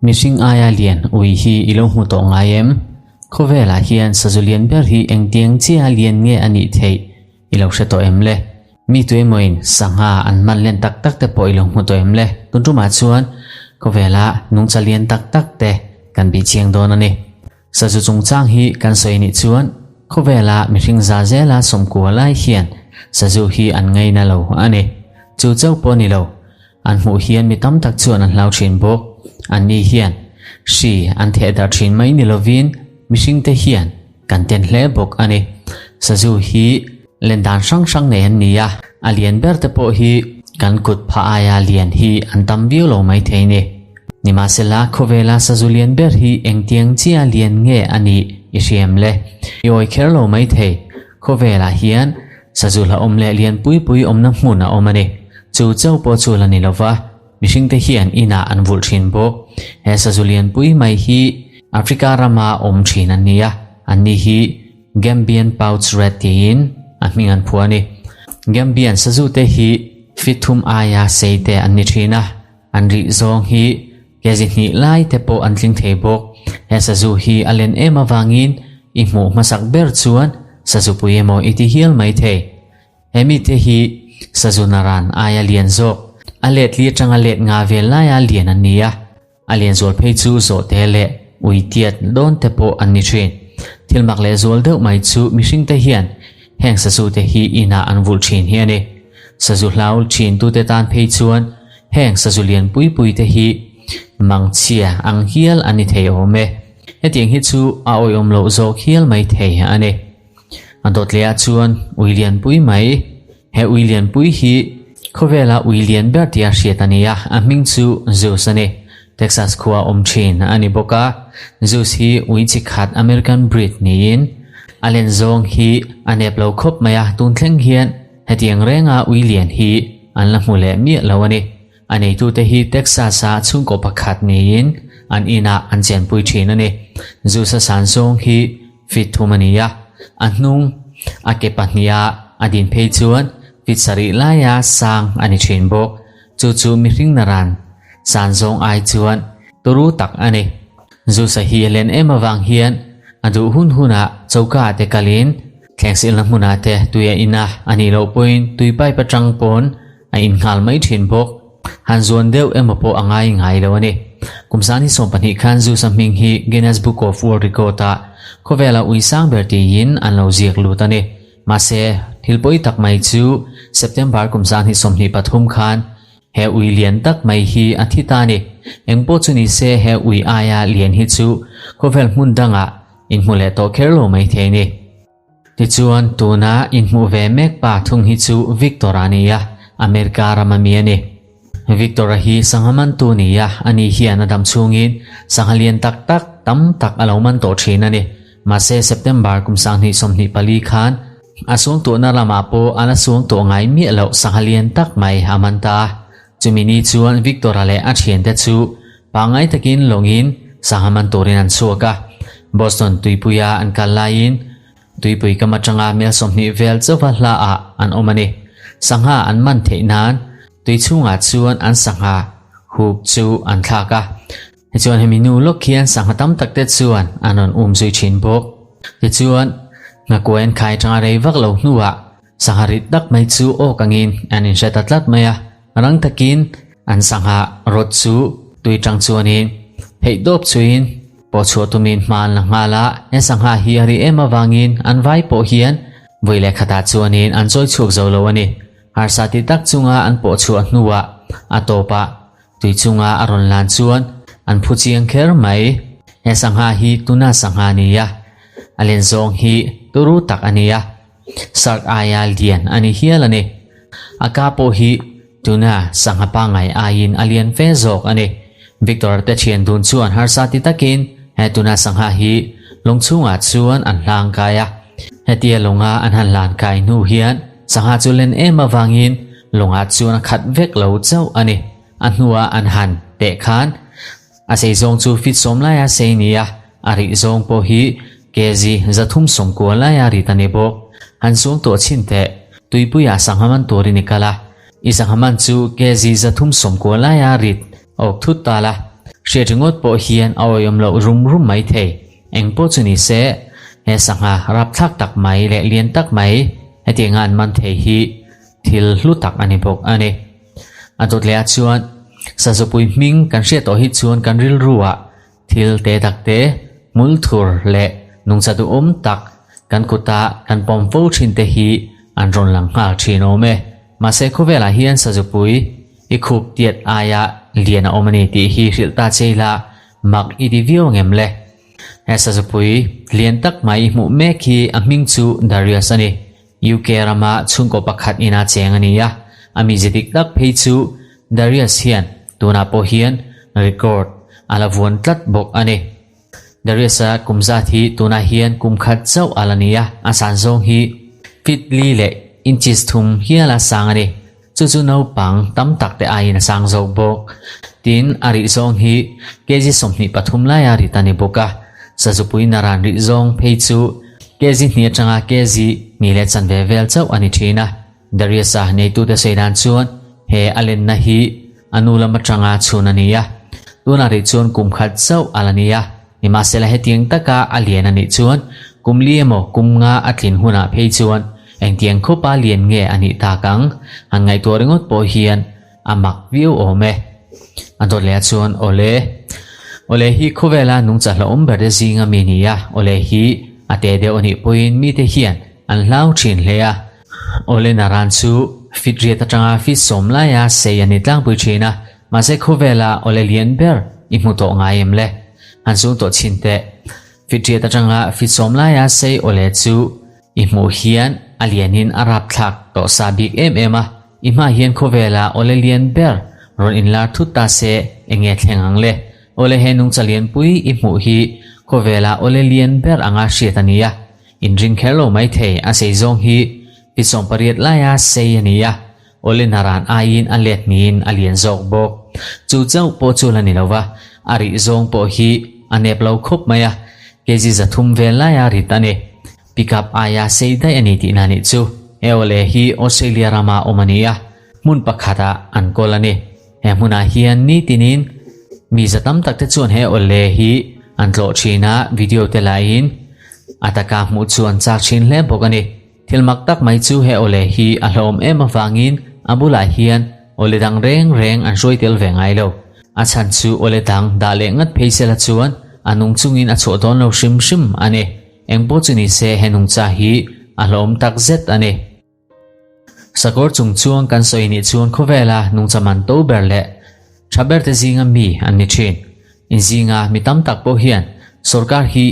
Mihring aia lian ui hi i lo hmu tawh ngai em? Khawvelah hian sazu lian ber hi engtiang chiaha lian nge a nih theih i lo hre tawh em le? Mi tuemawin sangha an hman len tak tak te pawh i lo hmu tawh em le? Tun tumah chuan khawvela nungcha lian tak tak te kan bih chiang dawn a ni. Sazu chungchang hi kan sawi nih chuan khawvela mihring za zela sawmkua lai hian sazu hi an ngaina lo a ni. Chu chauh pawh ni lo, an hmuh hian mi tam tak chuan an hlau thin bawk. Anni hian hri an theh darh thin mai ni lovin mihringte hian kan ten hle bawk a ni. Sazu hi len dan hrang hrang nei an ni a, a lian ber te pawh hi kan kut phah aia lian hi an tam viau lo mai thei ni. Nimahsela, khawvela sazu lian ber hi engtiang chiah lian nge a nih i hriam le? I awi kher lo mai thei. Khawvelah hian sazu hlauhawm leh lian pui pui awmna hmun a awm a ni. Chu chauh pawh chu la ni lova, mihringte hian inah an vulh thin bawk. He sazu lian pui mai hi Africa rama awm thin an ni a, anni hi Gambian Pouch Rat tiin a hming an phuah a ni. Gambian sazute hi feet thum aia sei te an ni thin a. An rih zawng hi kezi hnih lai te pawh an tling thei bawk. He sazu hi a len em avangin i hmuh hmasak ber chuan sazu pui emaw i ti hial mai thei. He mite hi sazu naran aia lian zawk, a let li atanga let nga vel laia lian an ni a. A lian zual phei chu zawhte leh ui tiat dawn te pawh an ni thin. Thil mak leh zual deuh mai chu mihringte hian heng sazu te hi inah an vulh thin hi a ni. Sazu hlau thin tute tan phei chuan Heng sazu lian pui pui te hi mangchhia ang hial a ni thei awm e. Hetiang hi chu a awihawm loh zawk hial mai thei a ni. A dawt leh ah chuan ui lian pui mai. He ui lian pui hi khawvela ui lian ber tia hriat a ni a, a hming chu Zeus a ni. Texas khua awm thin a ni bawk a. Zeus hi ui chi khat American breed niin a len zawng hi a nep lo khawp mai a, tun thleng hian Hetiang renga ui lian hi an la hmu leh miah lo a ni. A neitute hi Texas-a chhungkaw pakhat niin an inah an chenpui thin a ni. Zeus-a san zawng hi feet thum a ni a, a hnung a ke pahniha a din phei chuan feet sarih laia sang a ni thin bawk. Chu chu mihring naran san zawng ai chuan turu tak a ni. Zeus-a hi a len em avang hian a duh hun hunah choka te kalin Thlengsilna hmunah te tui a in a, a nih loh pawhin tui pipe atang pawn a in nghal mai thin bawk. Han zuan deuh emaw pawh a ngai ngai lo a ni. Kum sangni 12 khan Zeus-a hming hi Guinness Book of World Record-ah khawvela ui sang ber tiin an lo ziak lut a ni. Mahse, thil pawi tak mai chu September kum sangni 23 khan he ui lian tak mai hi a thi ta a ni. Engpawh chu ni se he ui aia lian hi chu khawvel hmun dangah Inhmu leh tawh kher lo mai thei ni. Tichuan, tuna inhmuh ve mek pa thung hi chu Victor-a ni a, America rama mi a ni. Victor-a hi sangha mantu ni a, ani hian a dam chhungin sangha lian tak tak tam tak a lo man tawh thin a ni. Mahse, September kum 2024 khan a suangtuahna lamah pawh a la suangtuah ngai miah loh sangha lian tak mai a man ta a. Chumi ni chuan Victor-a leh a thiante chu pangngai takin lawngin sangha man turin an chhuak a. Boston tuipuia an kal laiin tuipui kam atanga mel 20 vel chauha hlaah an awm a ni. Sangha an man theih nan tui chhungah chuan an sangha huk chu an thlak a. Tichuan hemi nu lawk hian sangha tam tak te chuan an rawn um zui thin bawk. Tichuan nghakuai an khai atanga rei vak lo hnuah Sangha rit tak mai chu awk angin an inhre ta tlat mai a, rang takin an sangha rawt chu tui tang chuanin theih dawp chuin pawh chhuah tumin hma an la nghal a, he sangha hi a ri em avangin an vai pawh hian vawi leh khatah chuanin an chawi chhuak zo lo a ni. Harsa ti tak chunga an pawh chhuah hnuah a tawpah tui chunga a rawn lan chuan an phu chiang kher mai. He sangha hi tuna sangha a ni a, a len zawng hi turu tak a ni a. Shark aia lian a ni hial a ni. A ka pawh hi tuna sangha pangngai aiin a lian fe zawk a ni. Victor te thian dun chuan harsa ti takin he tuna sangha hi lawng chhungah chuan an hlang kai a. Hetia lawnga an han hlan kai hnu hian sangha chu len em avangin lawngah chuan a khat vek lo chauh a ni. A hnuah an han teh khan a sei zawng chu feet 10 laia sei ni a, a rih zawng pawh hi kg 390 laia rit a ni bawk. Han suang tawh chhin teh, tuipuiah sangha man turin i kal a. I sangha man chu kg 390 laia rit awk thut ta la, hriat ringawt pawh hian a awihawm loh rum rum mai thei. Eng pawh chu ni se, he sangha rapthlak tak mai leh lian tak mai hetianga an man thei hi thil hlu tak a ni bawk a ni. A dawt leh ah chuan sazupui hming kan hriat tawh hi chuan kan rilru ah Thil te tak te, hmul thur leh nungcha duhawm tak kan kuta kan pawm fo thin te hi an rawn lang nghal thin awm e. Mahse khawvelah hian sazupui i khup tiat aia lian a awm a ni tih hi hrilh ta che ila mak i ti viau ang em le? He sazupui lian tak mai i hmuh mek hi a hming chu Darius a ni. UK rama chhungkaw pakhat ina cheng a ni a, a mize dik tak phei chu Darius hian tunah pawh hian record a la vuan tlat bawk a ni. Darius-a kum zat hi tunah hian kum khat chauh a la ni a, a san zawng hi feet li leh inches thum hial a sang a ni. Chu chu naupang tam tak te aiin a sang zawk bawk. Tin, a rih zawng hi kg 23 laia rit a ni bawk a, sazupui naran rih zawng phei chu kg hnih atanga kg hnih leh chanve vel chauh a ni thin a. Darius-a neitute sawi dan chuan he a lenna hi a nu lam atanga chhun a ni a, tunah rih chuan kum khat chauh a la ni a, nimahsela hetiang taka a lian a nih chuan kum li emaw kum nga a tlin hunah phei chuan engtiang khawpa lian nge a nih tak ang han ngaihtuah ringawt pawh hian a mak viau awm e. A dawt leh ah chuan awle awle hi khawvela nungcha hlauhawm ber te zinga mi ni a, awle hi a te deuh a nih pawhin mite hian an hlau thin hle a. Awle naran chu fit riat atanga fit sawm laia sei a ni tlangpui thin a, mahse khawvela awle lian ber i hmu tawh ngai em le? Han zung tawh chhin teh. Fit riat atanga fit sawm laia sei awle chu i hmuh hian a lianin a rapthlak tawh sa bik em em a, i hmah hian khawvela awle lian ber rawn inlar thut ta se eng nge thleng ang le? Awle he nungcha lianpui i hmuh hi khawvela awle lian ber anga hriat a ni a, Inring kher lo mai thei, a sei zawng hi ti 18 laia sei a ni a, awle naran aiin a let niin a lian zawk bawk. Chu chauh pawh chu la ni lo va, a rih zawng pawh hi a nep lo khawp mai a, kg 300 vel laia rit a ni. Pickup aia sei daih a ni tihna nih chu. He awle hi Australia rama awm a ni a, hmun pakhatah an kawl a ni. He hmunah hian nitinin mi za tam tak te chuan he awle hi an tlawh thin a, video te lahin a taka hmuh chu an chak thin hle bawk a ni. Thil mak tak mai chu he awle hi a hlawm em avangin a bulah hian awle dang reng reng an hruai tel ve ngai lo. A chhan chu awle dang dah leh ngat phei sela chuan a nung chungin a chhuah dawn lo hrim hrim a ni. Engpawh chu ni se he nungcha hi a hlawm tak zet a ni. Sakawr chung chuang kan sawi nih chuan khawvela nungcha man to ber leh tha ber te zinga mi an ni thin. In zinga mi tam tak pawh hian sorkar hi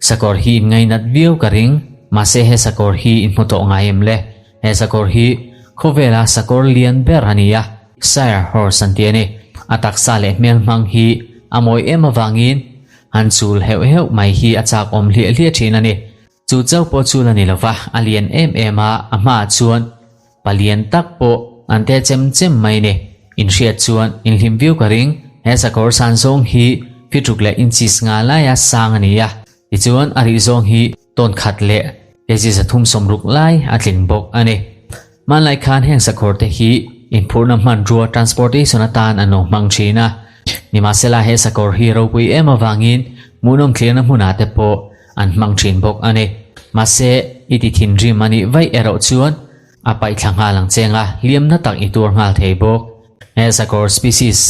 sakawr hi in ngainat viau ka ring, mahse he sakawr hi in hmu tawh ngai em le? He sakawr hi khawvela sakawr lian ber a ni a, Sire horse an ti a ni. A taksa leh hmel hmang hi a mawi em avangin han chul heuh heuh mai hi a chak awm hliah hliah thin a ni. Chu chauh pawh chu la ni lo va, a lian em em a, a hmaah chuan palian tak pawh an te chem chem mai ni. Inhriat chuan inhlim viau ka ring, he sakawr san zawng hi feet ruk leh inches nga laia sang a ni a, tichuan a rih zawng hi tawn khat leh kg 360 lai a tling bawk a ni. Hmanlai khan heng sakawr te hi inphurhna hmanrua transportation atan an lo hmang thin a, nimahsela he sakawr hi ropui em avangin hmuhnawm thlirna hmunah te pawh an hmang thin bawk a ni. Mahse, i ti thinrim a nih vaih erawh chuan a paih thla nghal ang cheng a, hliamna tak i tuar nghal thei bawk. He sakawr species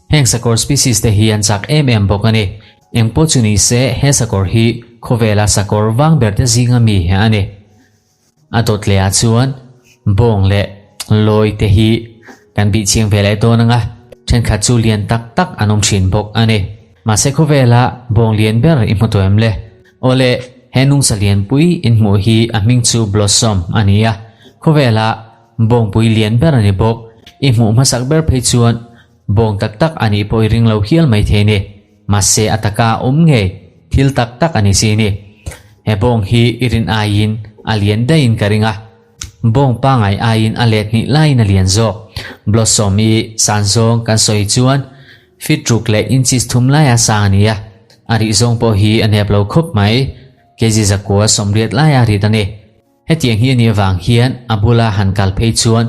Heng sakawr species te hi an chak em em bawk a ni. Engpawh chu ni se, he sakawr hi khawvela sakawr vang ber te zinga mi a ni. A dawt leh ah chuan bawng leh lawi te hi kan bih chiang ve leh dawn ang a, thenkhat chu lian tak tak an awm thin bawk a ni. Mahse khawvela bawng lian ber i hmu tawh em le? Awle, he nungcha lianpui in hmuh hi a hming chu Blossom a ni a, khawvela bawngpui lian ber a ni bawk. I hmuh hmasak ber phei chuan bawng tak tak a nih pawh i ring lo hial maithei ni. Mahse a taka awm ngei thil tak tak a ni si ni. He bawng hi i rin aiin a lian daihin ka ring a, bawng pangai aiin a let hnih laiin a lian zawk. Blossom i san zawng kan sawi chuan feet ruk leh inches thum laia sang a ni a, a rih zawng pawh hi a nep lo khawp mai, kg 980 laia rit a ni. Hetiang hi a nih avang hian a bula han kal phei chuan.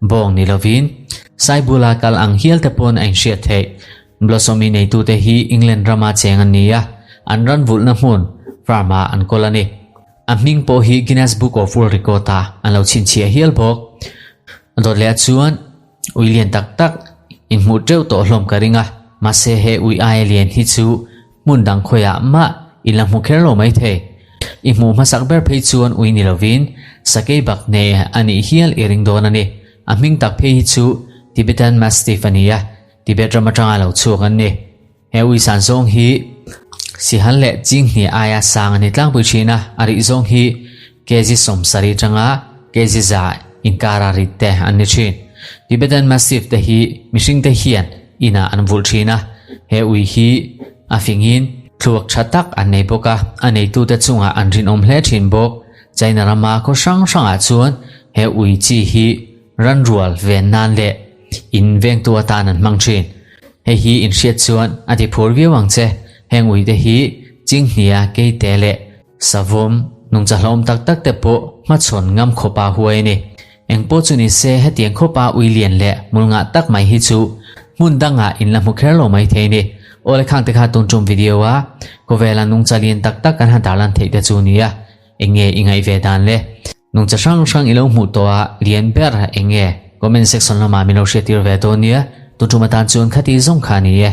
Bawng ni lovin Saibula kal ang hial te pawn a inhriat theih. Blossom-i neitute hi England rama cheng an ni a, an ran vulhna hmun, farm, ah an kawl a ni. A hming pawh hi Guinness Book of World Record ah an lo chhinchhiah hial bawk. Dawt leh chuan ui lian tak tak inhmuh teuh tawh hlawm ka ring a, mahse he ui aia lian hi chu Hmun dang khawiah mah i la hmu kher lo maithei. I hmuh hmasak ber phei chuan ui ni lovin sakei bak nei a nih hial i ring dawn a ni. A hming tak phei hi chu Tibetan Mastiff a ni a, Tibet ram atanga lo chhuak an ni. He ui san zawng hi Sihal leh Chinghnia aia sang a ni tlangpui thin a, a rih zawng hi kg 70 atanga kg 100 inkara rit te an ni thin. Tibetan Mastiff te hi mihring te hian inah an vulh thin a, he ui hi a fingin thluak tha tak an nei bawk a, a neitute chungah an rinawm hle thin bawk. China rama khaw hrang hrangah chuan he ui chi hi ranrual ven nan leh in vengtu atan an hmang thin. Hei hi inhriat chuan a ti phur viau ang che, heng uite hi Chinghnia keite leh Savawm nungcha hlawm tak tak te pawh hmachhawn ngam khawpa huai a ni. Eng pawh chu ni se hetiang khawpa ui lian leh hmul ngah tak mai hi chu hmun dangah in la hmu kher lo mai thei ni. Aw le khang te kha tun tum video a khawvela nungcha lian tak tak kan han tarlan theih te chu nia. Eng nge i ngaih ve dan le? Nungcha hrang hrang i lo hmuh tawh a lian ber eng nge? Comment section lamah min lo hriattir ve dawn nia. Tun tum atan chuan khati zawng kha a ni e.